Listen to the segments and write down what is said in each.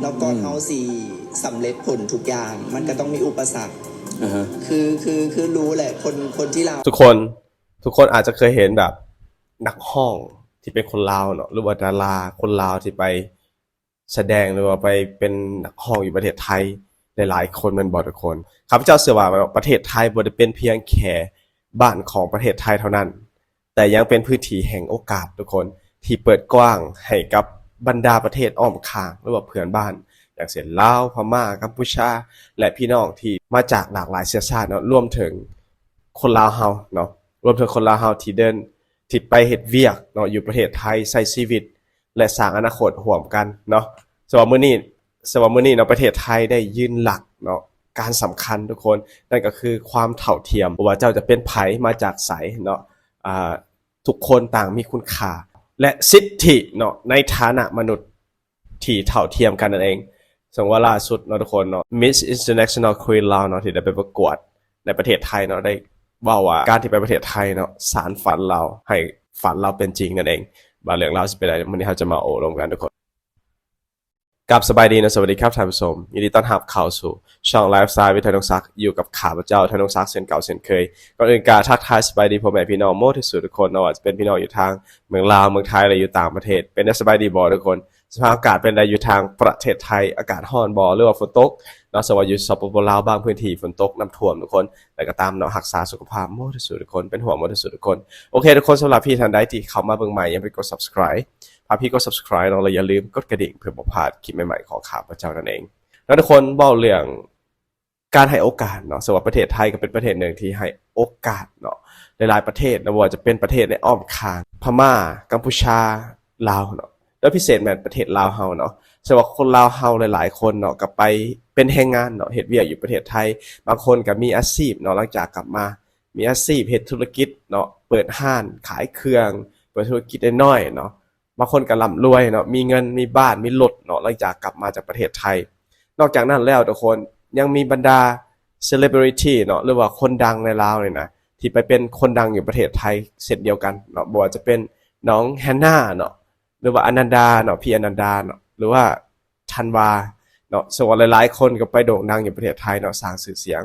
ແລ້ວກ່ອນເຮົາຊິສຳເລັດຜົນທຸກຢ່າງ ມັນກໍຕ້ອງມີອຸປະສັກ ອ່າຮະ ຄື ຄື ຄືຮູ້ແຫຼະ ຄົນ ຄົນທີ່ລາວ ທຸກຄົນ ທຸກຄົນອາດຈະເຄີຍເຫັນແບບນັກຮ້ອງທີ່ເປັນຄົນລາວເນາະ ຫຼືວ່າດາລາຄົນລາວທີ່ໄປສະແດງ ຫຼືວ່າໄປເປັນນັກຮ້ອງຢູ່ປະເທດໄທ ຫຼາຍໆຄົນແມ່ນບໍ່ທຸກຄົນ? ຂ້າພະເຈົ້າເຊື່ອວ່າເນາະ ປະເທດໄທບໍ່ໄດ້ເປັນພຽງແຄ່ບ້ານຂອງປະເທດໄທເທົ່ານັ້ນ ແຕ່ຍັງເປັນພື້ນທີ່ແຫ່ງໂອກາດທຸກຄົນ ທີ່ເປີດກວ້າງໃຫ້ກັບບັນດາປະເທດອ້ອມຂ້າງ ຫຼືວ່າເພື່ອນບ້ານ ຢ່າງເຊັ່ນ ລາວ, ພະມ້າ, ກຳປູຊາ ແລະ ພີ່ນ້ອງທີ່ມາຈາກຫຼາກຫຼາຍເຊື້ອຊາດເນາະ ລວມເຖິງຄົນລາວເຮົາເນາະ ລວມເຖິງຄົນລາວເຮົາທີ່ເດີນ ທີ່ໄປເຮັດວຽກເນາະ ຢູ່ປະເທດໄທ ໃຊ້ຊີວິດ ແລະ ສ້າງອະນາຄົດຮ່ວມກັນເນາະ. ສຳລັບມື້ນີ້ ສຳລັບມື້ນີ້ເນາະ ປະເທດໄທໄດ້ຢືນຫຼັກເນາະ ການສຳຄັນທຸກຄົນ ນັ້ນກໍຄືຄວາມເທົ່າທຽມ ບໍ່ວ່າເຈົ້າຈະເປັນໃຜ ມາຈາກໃສເນາະ ອາ ທຸກຄົນຕ່າງມີຄຸນຄ່າ ແລະ ສິດທິເນາະ ໃນຖານະມະນຸດທີ່ເທົ່າທຽມກັນນັ້ນເອງ. ເຊິ່ງວ່າລ່າສຸດເນາະທຸກຄົນເນາະ Miss International Queen ລາວເນາະ ທີ່ໄດ້ໄປປະກວດໃນປະເທດໄທເນາະ ໄດ້ເວົ້າວ່າການທີ່ໄປປະເທດໄທເນາະ ສານຝັນລາວ ໃຫ້ຝັນລາວເປັນຈິງນັ້ນເອງ. ວ່າເລື່ອງລາວຊິເປັນໃດ ມື້ນີ້ເຮົາຈະມາໂອ້ລົມກັນທຸກຄົນ. ກັບສະບາຍດີເນາະ ສະຫວັດດີຄັບທ່ານຜູ້ຊົມ ຍິນດີຕ້ອນຮັບເຂົ້າສູ່ຊ່ອງ Lifestyle with ໄທນົງສັກ ຢູ່ກັບຂ້າພະເຈົ້າ ໄທນົງສັກ ເຊັ່ນເກົ່າເຊັ່ນເຄີຍ. ກ່ອນອື່ນກະທັກທາຍສະບາຍດີພໍ່ແມ່ພີ່ນ້ອງໝົດທຸກຜູ້ທຸກຄົນເນາະ ວ່າຈະເປັນພີ່ນ້ອງຢູ່ທາງເມືອງລາວ ເມືອງໄທ ແລະ ຢູ່ຕ່າງປະເທດ ເປັນໄດ້ສະບາຍດີບໍ່ທຸກຄົນ? ສະພາບອາກາດເປັນໃດຢູ່ທາງປະເທດໄທ? ອາກາດຮ້ອນບໍ່ ຫຼືວ່າຝົນຕົກເນາະ? ສຳລັບຢູ່ ສປປ ລາວ ບາງພື້ນທີ່ຝົນຕົກ ນ້ຳຖ້ວມທຸກຄົນ. ແຕ່ກໍຕາມເນາະ ຮັກສາສຸຂະພາບໝົດທຸກຜູ້ທຸກຄົນ ເປັນຫ່ວງໝົດທຸກຜູ້ທຸກຄົນ. ໂອເຄທຸກຄົນ ສຳລັບທີ່ທ່ານໃດທີ່ເຂົ້າມາເບິ່ງໃໝ່ ຢ່າລືມກົດ Subscribe ພາພີ່ກົດ Subscribe ເນາະ ແລະ ຢ່າລືມກົດກະດິ່ງເພື່ອບໍ່ພາດຄລິບໃໝ່ໆຂອງຂ້າພະເຈົ້ານັ້ນເອງເນາະທຸກຄົນ. ເວົ້າເລື່ອງການໃຫ້ໂອກາດເນາະ ສຳລັບປະເທດໄທກໍເປັນປະເທດໜຶ່ງທີ່ໃຫ້ໂອກາດເນາະ ຫຼາຍໆປະເທດເນາະ ບໍ່ວ່າຈະເປັນປະເທດໃນອ້ອມຂ້າງ ພະມ້າ ກຳປູຊາ ລາວເນາະ ໂດຍພິເສດແມ່ນປະເທດລາວເຮົາເນາະ. ສຳລັບຄົນລາວເຮົາຫຼາຍໆຄົນເນາະ ກໍໄປເປັນແຮງງານເນາະ ເຮັດວຽກຢູ່ປະເທດໄທ ບາງຄົນກໍມີອາຊີບເນາະ ຫຼັງຈາກກັບມາ ມີອາຊີບເຮັດທຸລະກິດເນາະ ເປີດຮ້ານຂາຍເຄື່ອງ ເປີດທຸລະກິດນ້ອຍໆເນາະ ບາງຄົນກໍລ່ຳລວຍເນາະ ມີເງິນ ມີບ້ານ ມີລົດເນາະ ຫຼັງຈາກກັບມາຈາກປະເທດໄທ. ນອກຈາກນັ້ນແລ້ວທຸກຄົນ ຍັງມີບັນດາ celebrity ເນາະ ຫຼືວ່າຄົນດັງໃນລາວນີ້ນະ ທີ່ໄປເປັນຄົນດັງຢູ່ປະເທດໄທເຊັ່ນດຽວກັນເນາະ ບໍ່ວ່າຈະເປັນນ້ອງແຮນນາເນາະ ຫຼືວ່າອະນັນດາເນາະ ພີ່ອະນັນດາເນາະ ຫຼືວ່າ ທັນວາເນາະ ເຊິ່ງວ່າຫຼາຍໆຄົນກໍໄປໂດ່ງດັງຢູ່ປະເທດໄທເນາະ ສ້າງຊື່ສຽງ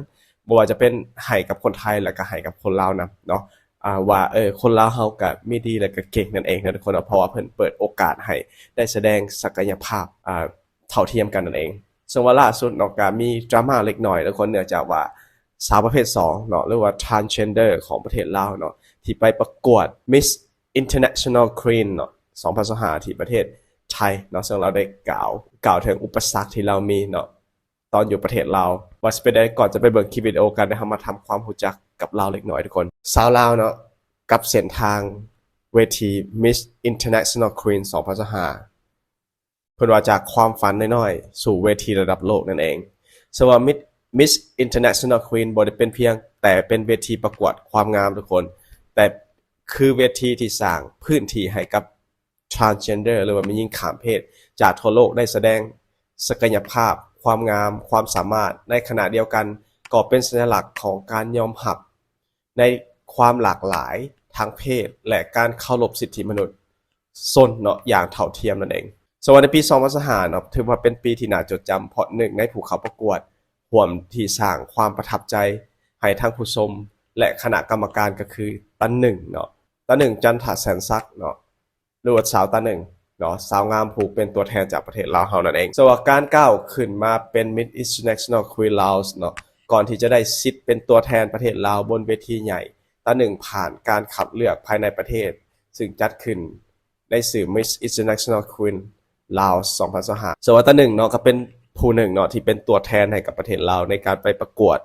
ບໍ່ວ່າຈະເປັນໃຫ້ກັບຄົນໄທ ແລະກໍໃຫ້ກັບຄົນລາວນຳເນາະ ອາ ວ່າ ເອີ ຄົນລາວເຮົາກໍມີດີ ແລະກໍເກັ່ງນັ້ນເອງເນາະທຸກຄົນເນາະ ເພາະວ່າເພິ່ນເປີດໂອກາດໃຫ້ໄດ້ສະແດງສັກກະຍະພາບ ອາ ເທົ່າທຽມກັນນັ້ນເອງ. ເຊິ່ງວ່າລ່າສຸດເນາະ ກໍມີດຣາມາເລັກນ້ອຍທຸກຄົນ ເນື່ອງຈາກວ່າສາວປະເພດສອງເນາະ ຫຼືວ່າ transgender ຂອງປະເທດລາວເນາະ ທີ່ໄປປະກວດ Miss International Queen ເນາະ ສອງພັນຊາວຫ້າ ທີ່ປະເທດໄທເນາະ ເຊິ່ງລາວໄດ້ກ່າວ ກ່າວເຖິງອຸປະສັກທີ່ລາວມີເນາະ ຕອນຢູ່ປະເທດລາວ ວ່າຊິເປັນໃດ. ກ່ອນຈະໄປເບິ່ງຄລິບວິດີໂອກັນ ດຽວເຮົາມາທຳຄວາມຮູ້ຈັກກັບລາວເລັກນ້ອຍທຸກຄົນ. ສາວລາວເນາະ ກັບເສັ້ນທາງເວທີ Miss International Queen ສອງພັນຊາວຫ້າ ເພິ່ນວ່າຈາກຄວາມຝັນນ້ອຍໆ ສູ່ເວທີລະດັບໂລກນັ້ນເອງ. ສຳລັບ Miss International Queen ບໍ່ໄດ້ເປັນພຽງແຕ່ເປັນເວທີປະກວດຄວາມງາມທຸກຄົນ ແຕ່ຄືເວທີທີ່ສ້າງພື້ນທີ່ໃຫ້ກັບ transgender ຫຼືວ່າແມ່ຍິງຂ້າມເພດ ຈາກທົ່ວໂລກໄດ້ສະແດງສັກກະຍະພາບ, ຄວາມງາມ, ຄວາມສາມາດ, ໃນຂະນະດຽວກັນກໍເປັນສັນຍະລັກຂອງການຍອມຮັບໃນຄວາມຫຼາກຫຼາຍທາງເພດ ແລະ ການເຄົາລົບສິດທິມະນຸດຊົນເນາະ ຢ່າງເທົ່າທຽມນັ້ນເອງ. ສຳລັບໃນປີສອງພັນຊາວຫ້າເນາະ ຖືວ່າເປັນປີທີ່ໜ້າຈົດຈຳ ເພາະໜຶ່ງໃນຜູ້ເຂົ້າປະກວດຮ່ວມທີ່ສ້າງຄວາມປະທັບໃຈໃຫ້ທັງຜູ້ຊົມ ແລະ ຄະນະກຳມະການກໍຄືຕາໜຶ່ງເນາະ ຕາໜຶ່ງ ຈັນທະແສນສັກເນາະ ຫຼືວ່າສາວຕາໜຶ່ງເນາະ ສາວງາມຜູ້ເປັນຕົວແທນຈາກປະເທດລາວເຮົານັ້ນເອງ. ສຳລັບການກ້າວຂຶ້ນມາເປັນ Miss International Queen Laos ເນາະ ກ່ອນທີ່ຈະໄດ້ສິດເປັນຕົວແທນປະເທດລາວບົນເວທີໃຫຍ່ ຕາໜຶ່ງຜ່ານການຄັດເລືອກພາຍໃນປະເທດ ຊຶ່ງຈັດຂຶ້ນໃນຊື່ Miss International Queen Laos ສອງພັນຊາວຫ້າ. ສຳລັບຕາໜຶ່ງເນາະ ກໍເປັນຜູ້ໜຶ່ງເນາະ ທີ່ເປັນຕົວແທນໃຫ້ກັບປະເທດລາວໃນການໄປປະກວດ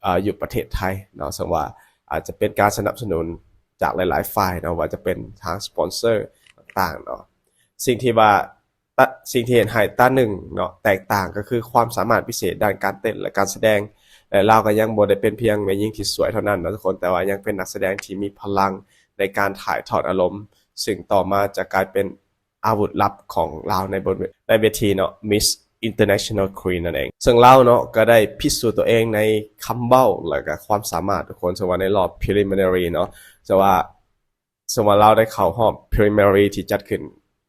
ອາ ຢູ່ປະເທດໄທເນາະ ເຊິ່ງວ່າອາດຈະເປັນການສະໜັບສະໜູນຈາກຫຼາຍໆຝ່າຍເນາະ ວ່າຈະເປັນທາງສະປອນເຊີຕ່າງໆເນາະ. ສິ່ງທີ່ວ່າ ຕະ ສິ່ງທີ່ເຮັດໃຫ້ຕາໜຶ່ງເນາະ ແຕກຕ່າງກໍຄືຄວາມສາມາດພິເສດດ້ານການເຕັ້ນ ແລະ ການສະແດງ ແລະ ລາວກໍຍັງບໍ່ໄດ້ເປັນພຽງແມ່ຍິງທີ່ສວຍເທົ່ານັ້ນເນາະທຸກຄົນ ແຕ່ວ່າຍັງເປັນນັກສະແດງທີ່ມີພະລັງໃນການຖ່າຍທອດອາລົມ ຊຶ່ງຕໍ່ມາຈະກາຍເປັນອາວຸດລັບຂອງລາວໃນບົນເວ ໃນເວທີເນາະ Miss International Queen ນັ້ນເອງ. ເຊິ່ງລາວເນາະ ກໍໄດ້ພິສູດຕົວເອງໃນຄຳເວົ້າ ແລະ ກະຄວາມສາມາດທຸກຄົນ ເຊິ່ງວ່າໃນລອບ preliminary ເນາະ ເຊິ່ງວ່າ ເຊິ່ງວ່າລາວໄດ້ເຂົ້າຮອບ preliminary ທີ່ຈັດຂຶ້ນ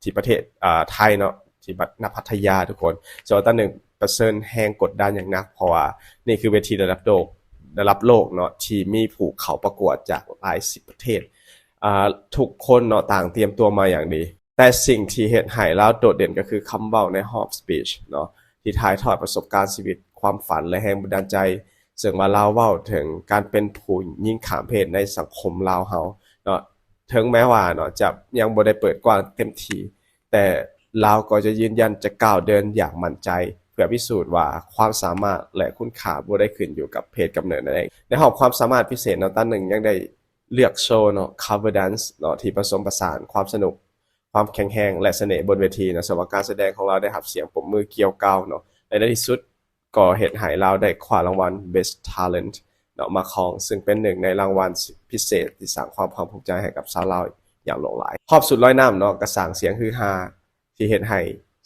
ທີ່ປະເທດ ອາ ໄທເນາະ ທີ່ບັດ ນະພັດທະຍາທຸກຄົນ. ເຊິ່ງວ່າຕາໜຶ່ງປະເຊີນແຮງກົດດັນຢ່າງໜັກ ເພາະວ່ານີ້ຄືເວທີລະດັບໂລກ ລະດັບໂລກເນາະ ທີ່ມີຜູ້ເຂົ້າປະກວດຈາກຫຼາຍສິບປະເທດ. ອ່າ ທຸກຄົນເນາະ ຕ່າງຕຽມຕົວມາຢ່າງດີ. ແຕ່ສິ່ງທີ່ເຮັດໃຫ້ລາວໂດດເດັ່ນກໍຄືຄຳເວົ້າໃນຮອບສະປີດເນາະ ທີ່ຖ່າຍທອດປະສົບການຊີວິດ, ຄວາມຝັນ ແລະ ແຮງບັນດານໃຈ, ເຊິ່ງວ່າລາວເວົ້າເຖິງການເປັນຜູ້ຍິງຂ້າມເພດໃນສັງຄົມລາວເຮົາເນາະ. ເຖິງແມ້ວ່າເນາະ ຈະຍັງບໍ່ໄດ້ເປີດກວ້າງເຕັມທີ່, ແຕ່ລາວກໍຈະຢືນຢັນຈະກ້າວເດີນຢ່າງໝັ້ນໃຈ ເພື່ອພິສູດວ່າຄວາມສາມາດ ແລະ ຄຸນຄ່າບໍ່ໄດ້ຂຶ້ນຢູ່ກັບເພດກຳເນີດນັ້ນເອງ. ໃນຮອບຄວາມສາມາດພິເສດເນາະ ຕາໜຶ່ງຍັງໄດ້ ເລືອກໂຊເນາະ cover dance ເນາະ ທີ່ປະສົມປະສານຄວາມສະໜຸກ, ຄວາມແຂງແຮງ ແລະ ສະເໜ່ບົນເວທີເນາະ. ເຊິ່ງວ່າການສະແດງຂອງລາວໄດ້ຮັບສຽງປົບມືກ່ຽວກ່າວເນາະ ແລະ ໃນທີ່ສຸດກໍເຮັດໃຫ້ລາວໄດ້ຄວ້າລາງວັນ Best Talent ເນາະ ມາຄອງ, ເຊິ່ງເປັນໜຶ່ງໃນລາງວັນພິເສດທີ່ສ້າງຄວາມພາກພູມໃຈໃຫ້ກັບຊາວລາວຢ່າງຫຼວງຫຼາຍ. ຮອບຊຸດລອຍນ້ຳເນາະ ກໍສ້າງສຽງຮືຮາ ທີ່ເຮັດໃຫ້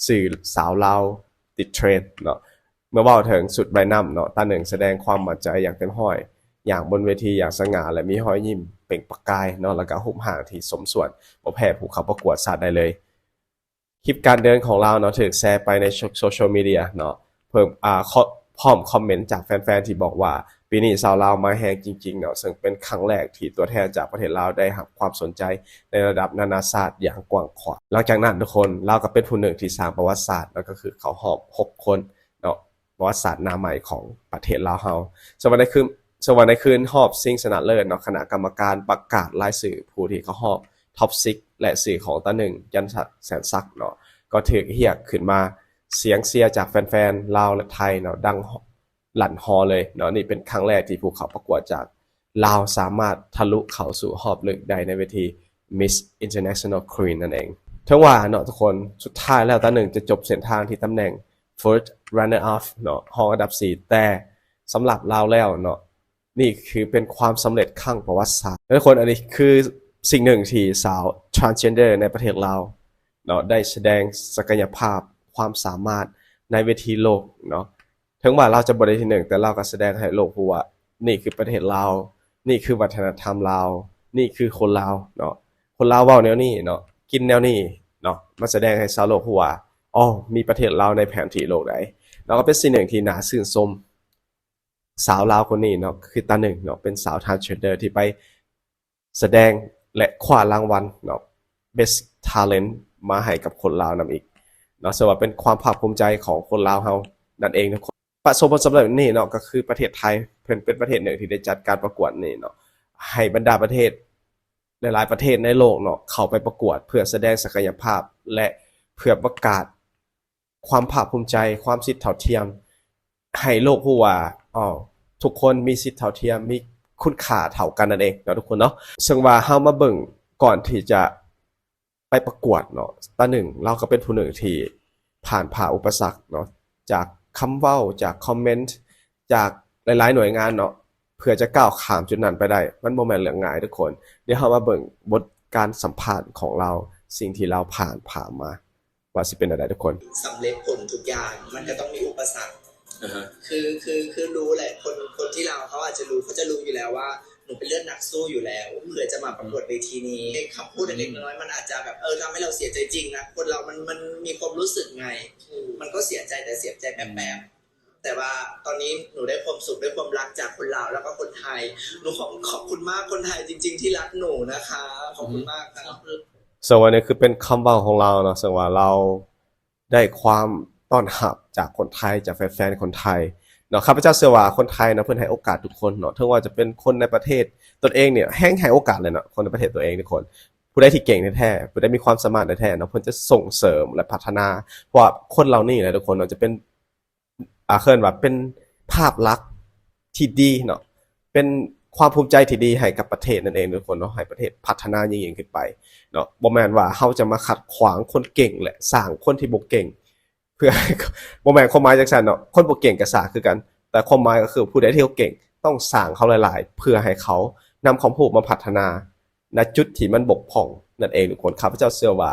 ຊື່ສາວລາວຕິດເທຣນເນາະ. ເມື່ອເວົ້າເຖິງຊຸດລອຍນ້ຳເນາະ ຕາໜຶ່ງສະແດງຄວາມໝັ້ນໃຈຢ່າງເຕັມຮ້ອຍ ຢ່າງບົນເວທີຢ່າງສະຫງ່າ ແລະ ມີຮອຍຍິ້ມເປັ່ງປະກາຍເນາະ ແລ້ວກໍຮູບຮ່າງທີ່ສົມສ່ວນ ບໍ່ແພ້ຜູ້ເຂົ້າປະກວດຊາດໃດເລີຍ. ຄລິບການເດີນຂອງລາວເນາະ ຖືກແຊໄປໃນໂຊຊຽວມີເດຍເນາະ ເພີ່ມ ອາ ຄອ ພ້ອມຄອມເມັນຈາກແຟນໆ ທີ່ບອກວ່າ ປີນີ້ຊາວລາວມາແຮງຈິງໆ ເນາະ, ເຊິ່ງເປັນຄັ້ງແລກທີ່ຕົວແທນຈາກປະເທດລາວໄດ້ຮັບຄວາມສົນໃຈໃນລະດັບນານາຊາດຢ່າງກວ້າງຂວາງ. ຫຼັງຈາກນັ້ນທຸກຄົນ ລາວກໍເປັນຜູ້ໜຶ່ງທີ່ສ້າງປະຫວັດສາດ ແລ້ວກໍຄືເຂົ້າຮອບຫົກຄົນເນາະ ປະຫວັດສາດໜ້າໃໝ່ຂອງປະເທດລາວເຮົາ. ເຊິ່ງວ່າໃນຄືນ ເຊິ່ງວ່າໃນຄືນຮອບຊິງຊະນະເລີດເນາະ ຄະນະກຳມະການປະກາດລາຍຊື່ຜູ້ທີ່ເຂົ້າຮອບ Top Six ແລະ ຊື່ຂອງຕາໜຶ່ງ ຈັນສັກ ແສນສັກ ເນາະ ກໍຖືກຮຽກຂຶ້ນມາ. ສຽງເຊຍຈາກແຟນໆລາວ ແລະ ໄທເນາະ ດັງ ລັ່ນຫໍ່ເລີຍເນາະ. ນີ້ເປັນຄັ້ງແລກທີ່ຜູ້ເຂົ້າປະກວດຈາກລາວສາມາດທະລຸເຂົ້າສູ່ຮອບເລິກໄດ້ໃນເວທີ Miss International Queen ນັ້ນເອງ. ເຖິງວ່າເນາະທຸກຄົນ ສຸດທ້າຍແລ້ວຕາໜຶ່ງຈະຈົບເສັ້ນທາງທີ່ຕຳແໜ່ງ First Runner Up ເນາະ ຮອງອັນດັບສີ່ ແຕ່ສຳລັບລາວແລ້ວເນາະ ນີ້ຄືເປັນຄວາມສຳເລັດຄັ້ງປະຫວັດສາດ. ແລະ ທຸກຄົນ ອັນນີ້ຄືສິ່ງໜຶ່ງທີ່ສາວ transgender ໃນປະເທດລາວເນາະ ໄດ້ສະແດງສັກກະຍະພາບ ຄວາມສາມາດໃນເວທີໂລກເນາະ. ເຖິງວ່າລາວຈະບໍ່ໄດ້ທີໜຶ່ງ ແຕ່ລາວກໍສະແດງໃຫ້ໂລກຮູ້ວ່າ ນີ້ຄືປະເທດລາວ, ນີ້ຄືວັດທະນະທຳລາວ, ນີ້ຄືຄົນລາວເນາະ. ຄົນລາວເວົ້າແນວນີ້ເນາະ, ກິນແນວນີ້ເນາະ, ມາສະແດງໃຫ້ຊາວໂລກຮູ້ວ່າ ອໍ ມີປະເທດລາວໃນແຜນທີ່ໂລກໃດເນາະ. ກໍເປັນສິ່ງໜຶ່ງທີ່ໜ້າຊື່ນຊົມ. ສາວລາວຄົນນີ້ເນາະ ຄືຕາໜຶ່ງເນາະ ເປັນສາວ transgender ທີ່ໄປສະແດງ ແລະ ຄວ້າລາງວັນເນາະ Best Talent ມາໃຫ້ກັບຄົນລາວນຳອີກເນາະ. ເຊິ່ງວ່າເປັນຄວາມພາກພູມໃຈຂອງຄົນລາວເຮົານັ້ນເອງເນາະ. ປະສົບຜົນສຳເລັດນີ້ເນາະ ກໍຄືປະເທດໄທ ເພິ່ນເປັນປະເທດໜຶ່ງທີ່ໄດ້ຈັດການປະກວດນີ້ເນາະ ໃຫ້ບັນດາປະເທດ ຫຼາຍໆປະເທດໃນໂລກເນາະ ເຂົ້າໄປປະກວດເພື່ອສະແດງສັກກະຍະພາບ ແລະ ເພື່ອປະກາດຄວາມພາກພູມໃຈ, ຄວາມສິດເທົ່າທຽມ ໃຫ້ໂລກຮູ້ວ່າ ອໍ ທຸກຄົນມີສິດເທົ່າທຽມ, ມີຄຸນຄ່າເທົ່າກັນນັ້ນເອງເນາະ ທຸກຄົນເນາະ. ເຊິ່ງວ່າເຮົາມາເບິ່ງ ກ່ອນທີ່ຈະໄປປະກວດເນາະ ຕາໜຶ່ງລາວກໍເປັນຜູ້ໜຶ່ງທີ່ຜ່ານຜ່າອຸປະສັກເນາະ ຈາກຄຳເວົ້າ, ຈາກຄອມເມັນ, ຈາກຫຼາຍໆໜ່ວຍງານເນາະ ເພື່ອຈະກ້າວຂ້າມຈຸດນັ້ນໄປໄດ້ ມັນບໍ່ແມ່ນເລື່ອງງ່າຍທຸກຄົນ. ດຽວເຮົາມາເບິ່ງບົດການສຳພາດຂອງລາວ ສິ່ງທີ່ລາວຜ່ານຜ່າມາ ວ່າຊິເປັນແນວໃດທຸກຄົນ. ສຳເລັດຜົນທຸກຢ່າງ ມັນກໍຕ້ອງມີອຸປະສັກ. ອ່າຮະ ຄື ຄື ຄືຮູ້ແຫຼະ ຄົນ ຄົນທີ່ລາວເຂົາອາດຈະຮູ້ ເຂົາຈະຮູ້ຢູ່ແລ້ວວ່າ ໜູເປັນເລືອດນັກສູ້ຢູ່ແລ້ວ ເພື່ອຈະມາປະກວດເວທີນີ້. ຄຳພູດເລັກໆນ້ອຍໆ ມັນອາດຈະແບບ ເອີ ທຳໃຫ້ລາວເສຍໃຈຈິງນະ. ຄົນລາວມັນ ມັນມີຄວາມຮູ້ສຶກໄງ ມັນກໍເສຍໃຈ ແຕ່ເສຍໃຈແປບໆ. ແຕ່ວ່າຕອນນີ້ໜູໄດ້ຄວາມສຸກ ໄດ້ຄວາມຮັກຈາກຄົນລາວ ແລ້ວກໍຄົນໄທ. ໜູຂອບ ຂອບຄຸນມາກ ຄົນໄທຈິງໆທີ່ຮັກໜູນະຄະ. ຂອບຄຸນມາກ. ເຊິ່ງວ່ານີ້ຄືເປັນຄຳເວົ້າຂອງລາວເນາະ ເຊິ່ງວ່າລາວໄດ້ຄວາມຕ້ອນຮັບຈາກຄົນໄທ ຈາກແຟນໆຄົນໄທເນາະ. ຂ້າພະເຈົ້າເຊື່ອວ່າຄົນໄທເນາະ ເພິ່ນໃຫ້ໂອກາດທຸກຄົນເນາະ ເຖິງວ່າຈະເປັນຄົນໃນປະເທດຕົນເອງນີ້ ແຮ່ງໃຫ້ໂອກາດເລີຍເນາະ. ຄົນໃນປະເທດຕົນເອງທຸກຄົນ ຜູ້ໃດທີ່ເກັ່ງແທ້ໆ ຜູ້ໃດມີຄວາມສາມາດແທ້ໆເນາະ ເພິ່ນຈະສົ່ງເສີມ ແລະ ພັດທະນາ. ເພາະວ່າຄົນເຫຼົ່ານີ້ແຫຼະທຸກຄົນເນາະ ຈະເປັນ ອ່າ ເອີ້ນວ່າເປັນພາບລັກທີ່ດີເນາະ ເປັນຄວາມພູມໃຈທີ່ດີໃຫ້ກັບປະເທດນັ້ນເອງທຸກຄົນເນາະ ໃຫ້ປະເທດພັດທະນາຍິ່ງໆຂຶ້ນໄປເນາະ. ບໍ່ແມ່ນວ່າເຮົາຈະມາຂັດຂວາງຄົນເກັ່ງ ແລະ ສ້າງຄົນທີ່ບໍ່ເກັ່ງ ເພື່ອ ບໍ່ແມ່ນຄວາມໝາຍຈັ່ງຊັ້ນເນາະ. ຄົນບໍ່ເກັ່ງກໍສ້າງຄືກັນ ແຕ່ຄວາມໝາຍກໍຄືຜູ້ໃດທີ່ເຂົາເກັ່ງ ຕ້ອງສ້າງເຂົາຫຼາຍໆ ເພື່ອໃຫ້ເຂົານຳຄວາມຮູ້ມາພັດທະນາໃນຈຸດທີ່ມັນບົກຜ່ອງນັ້ນເອງທຸກຄົນ. ຂ້າພະເຈົ້າເຊື່ອວ່າ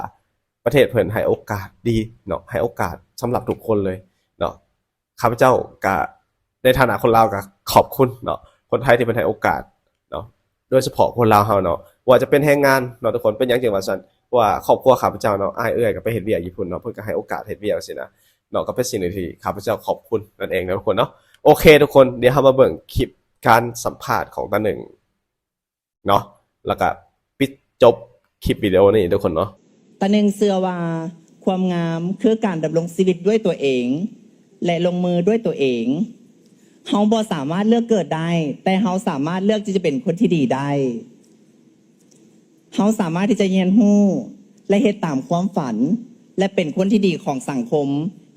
ປະເທດເພິ່ນໃຫ້ໂອກາດດີເນາະ ໃຫ້ໂອກາດສຳລັບທຸກຄົນເລີຍເນາະ. ຂ້າພະເຈົ້າກະໃນຖານະຄົນລາວກະຂອບຄຸນເນາະ ຄົນໄທທີ່ເພິ່ນໃຫ້ໂອກາດເນາະ ໂດຍສະເພາະຄົນລາວເຮົາເນາະ ບໍ່ວ່າຈະເປັນແຮງງານເນາະທຸກຄົນ. ເປັນຫຍັງຈຶ່ງວ່າຊັ້ນ? ພາະວ່າຄອບຄົວຂ້າພະເຈົ້າເນາະ ອ້າຍເອື້ອຍກໍໄປເຮັດວຽກຢູ່ພຸ້ນເນາະ ເພິ່ນກໍໃຫ້ໂອກາດເຮັດວຽກຈັ່ງຊີ້ນະເນາະ ກໍເປັນສິ່ງທີ່ຂ້າພະເຈົ້າຂອບຄຸນນັ້ນເອງເນາະທຸກຄົນເນາະ. ໂອເຄທຸກຄົນ ດຽວເຮົາມາເບິ່ງຄລິບການສຳພາດຂອງຕາໜຶ່ງເນາະ ແລ້ວກໍປິດຈົບຄລິບວິດີໂອນີ້ທຸກຄົນເນາະ. ຕາໜຶ່ງເຊື່ອວ່າຄວາມງາມຄືການດຳລົງຊີວິດດ້ວຍຕົວເອງ ແລະ ລົງມືດ້ວຍຕົວເອງ. ເຮົາບໍ່ສາມາດເລືອກເກີດໄດ້, ແຕ່ເຮົາສາມາດເລືອກທີ່ຈະເປັນຄົນທີ່ດີໄດ້. ເຮົາສາມາດທີ່ຈະຮຽນຮູ້ ແລະ ເຮັດຕາມຄວາມຝັນ ແລະ ເປັນຄົນທີ່ດີຂອງສັງຄົມ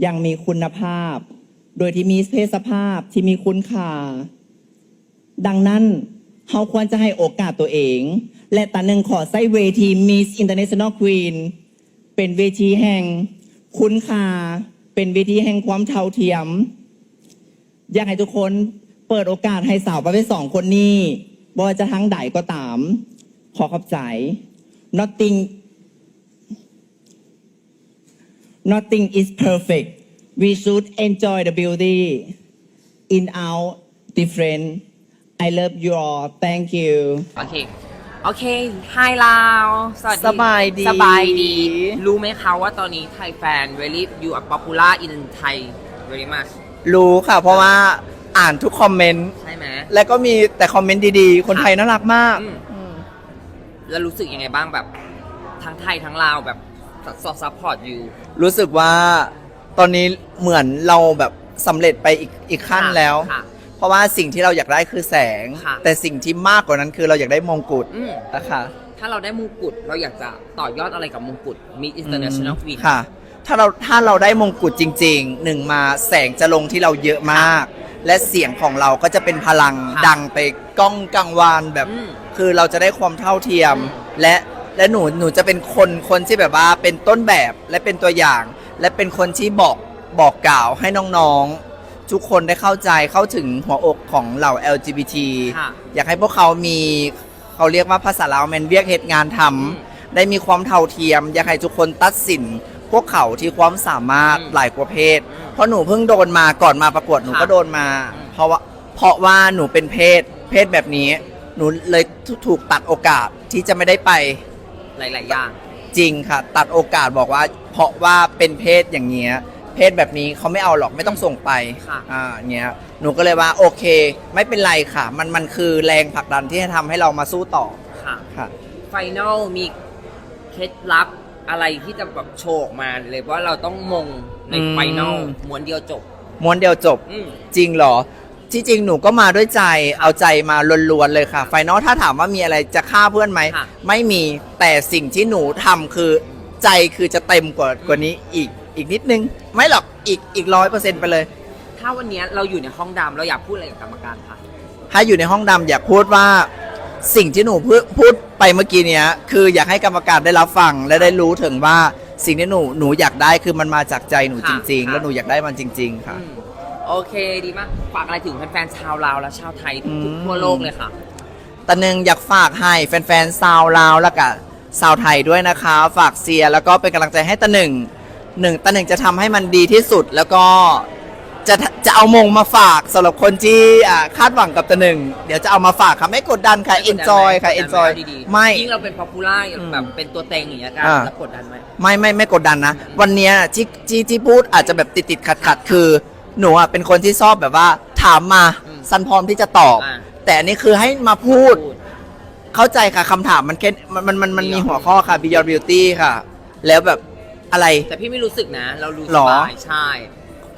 ຢ່າງມີຄຸນນະພາບ, ໂດຍທີ່ມີເພດສະພາບທີ່ມີຄຸນຄ່າ. ດັ່ງນັ້ນ, ເຮົາຄວນຈະໃຫ້ໂອກາດຕົວເອງ ແລະ ຕາໜຶ່ງຂໍໃຊ້ເວທີ Miss International Queen ເປັນເວທີແຫ່ງຄຸນຄ່າ, ເປັນເວທີແຫ່ງຄວາມເທົ່າທຽມ. ຢາກໃຫ້ທຸກຄົນເປີດໂອກາດໃຫ້ສາວປະເພດສອງຄົນນີ້, ບໍ່ວ່າຈະທາງໃດກໍຕາມ. ຂໍຂອບໃຈ. Nothing, nothing is perfect. We should enjoy the beauty in our different. I love you all. Thank you. ໂອເຄ ໂອເຄ Hi ລາວ ສະຫວັດດີ ສະບາຍດີ ສະບາຍດີ. ຮູ້ໄໝຄະວ່າຕອນນີ້ Thai fan really you are popular in Thai very much? ຮູ້ຄ່ະ ເພາະວ່າອ່ານທຸກຄອມເມັນ ໃຊ່ໄໝ? ແລະກໍມີແຕ່ຄອມເມັນດີໆ ຄົນໄທ ຄ່ະ ໜ້າລັກມາກ. ອືມ ອືມ ແລ້ວຮູ້ສຶກຍັງໄງບ້າງ ແບບທັງໄທທັງລາວແບບ support you? ຮູ້ສຶກວ່າຕອນນີ້ເໝືອນເຮົາແບບສຳເລັດໄປອີກ ອີກຂັ້ນ ຄ່ະ ແລ້ວ ຄ່ະ ເພາະວ່າສິ່ງທີ່ເຮົາຢາກໄດ້ຄືແສງ ຄ່ະ ແຕ່ສິ່ງທີ່ມາກກວ່ານັ້ນຄືເຮົາຢາກໄດ້ມົງກຸດ ອືມ ນະຄະ. ຖ້າເຮົາໄດ້ມົງກຸດ ເຮົາຢາກຈະຕໍ່ຍອດອະໄລກັບມົງກຸດ Miss International Queen? ອືມ ຄ່ະ ຖ້າເຮົາ ຖ້າເຮົາໄດ້ມົງກຸດຈິງໆ ໜຶ່ງມາແສງຈະລົງທີ່ເຮົາເຍອະມາກ ຄ່ະ ແລະ ສຽງຂອງເຮົາກໍຈະເປັນພະລັງ ຄ່ະ ດັງໄປກ້ອງກັງວານແບບ ອືມ ຄືເຮົາຈະໄດ້ຄວາມເທົ່າທຽມ ອືມ ແລະ ແລະ ໜູ ໜູຈະເປັນຄົນ ຄົນທີ່ແບບວ່າເປັນຕົ້ນແບບ ແລະ ເປັນຕົວຢ່າງ ແລະ ເປັນຄົນທີ່ບອກ ບອກກ່າວໃຫ້ນ້ອງໆ ທຸກຄົນໄດ້ເຂົ້າໃຈ ເຂົ້າເຖິງຫົວອົກຂອງເຫຼົ່າ ແອລຈີບີທີ ຄ່ະ ຢາກໃຫ້ພວກເຂົາມີ ເຂົາຮຽກວ່າພາສາລາວແມ່ນວຽກເຮັດງານທຳ ອືມ ໄດ້ມີຄວາມເທົ່າທຽມ. ຢາກໃຫ້ທຸກຄົນຕັດສິນພວກເຂົາທີ່ຄວາມສາມາດ ອືມ ຫຼາຍກວ່າເພດ ອືມ ເພາະໜູເພິ່ງໂດນມາ ກ່ອນມາປະກວດ ໜູ ຄ່ະ ກໍໂດນມາ ອືມ ເພາະວ່າ ເພາະວ່າໜູເປັນເພດ ເພດແບບນີ້ ໜູເລີຍ ຖືກຕັດໂອກາດທີ່ຈະໄມ່ໄດ້ໄປ ຫຼາຍໆຢ່າງ. ຈິງຄ່ະ ຕັດໂອກາດ ບອກວ່າ ເພາະວ່າເປັນເພດຢ່າງເນີ້ຍ ເພດແບບນີ້ເຂົາໄມ່ເອົາຫຼອກ ອືມ ໄມ່ຕ້ອງສົ່ງໄປ ຄ່ະ ອາ ເນີ້ຍ ໜູກໍເລີຍວ່າ ໂອເຄ ໄມ່ເປັນໄລຄ່ະ ມັນ ມັນຄືແຮງຜັກດັນທີ່ຈະທຳໃຫ້ເຮົາມາສູ້ຕໍ່ ຄ່ະ ຄ່ະ. Final ມີເຄັດລັບອະໄລທີ່ຈະແບບໂຊອອກມາເລີຍວ່າເຮົາຕ້ອງມົງໃນ ອືມ Final ມ້ວນດຽວຈົບ? ມ້ວນດຽວຈົບ ອືມ ຈິງເຫລອ? ທີ່ຈິງໜູກໍມາດ້ວຍໃຈ ເອົາໃຈມາລ້ວນໆເລີຍຄ່ະ. Final ຖ້າຖາມວ່າມີອະໄລຈະຂ້າເພື່ອນໄໝ? ຄ່ະ ໄມ່ມີ, ແຕ່ສິ່ງທີ່ໜູທຳຄື ໃຈຄືຈະເຕັມກວ່າ ອືມ ກວ່ານີ້ອີກ ອີກນິດໜຶ່ງ. ໄມ່ຫຼອກ ອີກ ອີກຮ້ອຍເປີເຊັນໄປເລີຍ. ຖ້າວັນເນີ້ຍເຮົາຢູ່ໃນຫ້ອງດຳ ເຮົາຢາກພູດອະໄລກັບກຳມະການຄະ? ຖ້າຢູ່ໃນຫ້ອງດຳ ຢາກພູດວ່າ ສິ່ງທີ່ໜູ ພູດ ພູດໄປເມື່ອກີ້ເນີ້ຍ ຄືຢາກໃຫ້ກຳມະການໄດ້ຮັບຟັງ ແລະ ໄດ້ຮູ້ເຖິງວ່າ ສິ່ງທີ່ໜູ ໜູຢາກໄດ້ຄືມັນມາຈາກໃຈໜູ ຄ່ະ ຈິງໆ ແລະ ໜູຢາກໄດ້ມັນຈິງໆ ຄ່ະ. ອືມ ໂອເຄ ດີມາກ. ຝາກອະໄລເຖິງແຟນໆຊາວລາວ ແລະ ຊາວໄທ ອືມ ທຸກທົ່ວໂລກເລີຍຄ່ະ? ຕາໜຶ່ງຢາກຝາກໃຫ້ແຟນໆຊາວລາວ ແລະ ກະຊາວໄທດ້ວຍນະຄະ ຝາກເຊຍ ແລ້ວກໍເປັນກຳລັງໃຈໃຫ້ຕາໜຶ່ງ ໜຶ່ງ ຕາໜຶ່ງຈະທຳໃຫ້ມັນດີທີ່ສຸດ ແລ້ວກໍຈະ ຈະເອົາມົງມາຝາກ ສຳລັບຄົນທີ່ ອ່າ ຄາດຫວັງກັບຕາໜຶ່ງ ດຽວຈະເອົາມາຝາກຄ່ະ. ໄມ່ກົດດັນຄ່ະ ເອັນຈອຍຄ່ະ ເອັນຈອຍ. ໄມ່ ຍິ່ງເຮົາເປັນ popular ອືມ ແບບເປັນຕົວເຕັງຢ່າງເงี้ຍ ກໍ ອ່າ ແລ້ວກົດດັນໄໝ? ໄມ່ ໄມ່ ໄມ່ກົດດັນນະ. ອືມ ວັນເນີ້ຍທີ່ ທີ່ ທີ່ພູດອາດຈະແບບຕິດໆຂັດໆ ຄື ໜູອະເປັນຄົນທີ່ຊອບແບບວ່າຖາມມາ ອືມ ສັນພ້ອມທີ່ຈະຕອບ ອ່າ ແຕ່ອັນນີ້ຄືໃຫ້ມາພູດ ມາພູດ. ເຂົ້າໃຈຄ່ະ ຄຳຖາມມັນແຄ່ ມັນ ມັນ ມັນມີຫົວຂໍ້ຄ່ະ Beyond Beauty ຄ່ະ ແລ້ວແບບອະໄລ ແຕ່ພີ່ໄມ່ຮູ້ສຶກນະ ເຮົາຮູ້ ເຫຼືອ ສະບາຍ ໃຊ່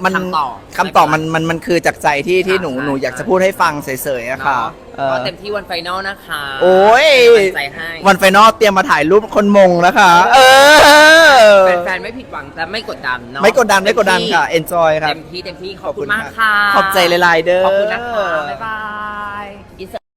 ມັນ ຄຳຕອບ ຄຳຕອບມັນ ມັນ ມັນຄືຈາກໃຈທີ່ ທີ່ ຄ່ະ ໜູ ໃຊ່ ໜູຢາກຈະ ໃຊ່ ພູດໃຫ້ຟັງເສີຍໆ ອະຄ່ະ ເນາະ. ເອີ ກໍເຕັມທີ່ວັນ Final ນະຄະ ໂອ້ຍ ເປັນກຳລັງໃຈໃຫ້. ວັນ Final ຕຽມມາຖ່າຍຮູບຄົນມົງນະຄະ ເອີ ເອີ ແຟນໆໄມ່ຜິດຫວັງ ແຕ່ໄມ່ກົດດັນເນາະ. ໄມ່ກົດດັນ ເຕັມທີ່ ໄມ່ກົດດັນຄ່ະ ເອັນຈອຍຄ່ະ ເຕັມທີ່ ເຕັມທີ່. ຂອບຄຸນ ຂອບຄຸນມາກຄ່ະ ຂອບໃຈຫຼາຍໆເດີ ຂອບຄຸນນະຄະ ບາຍບາຍ.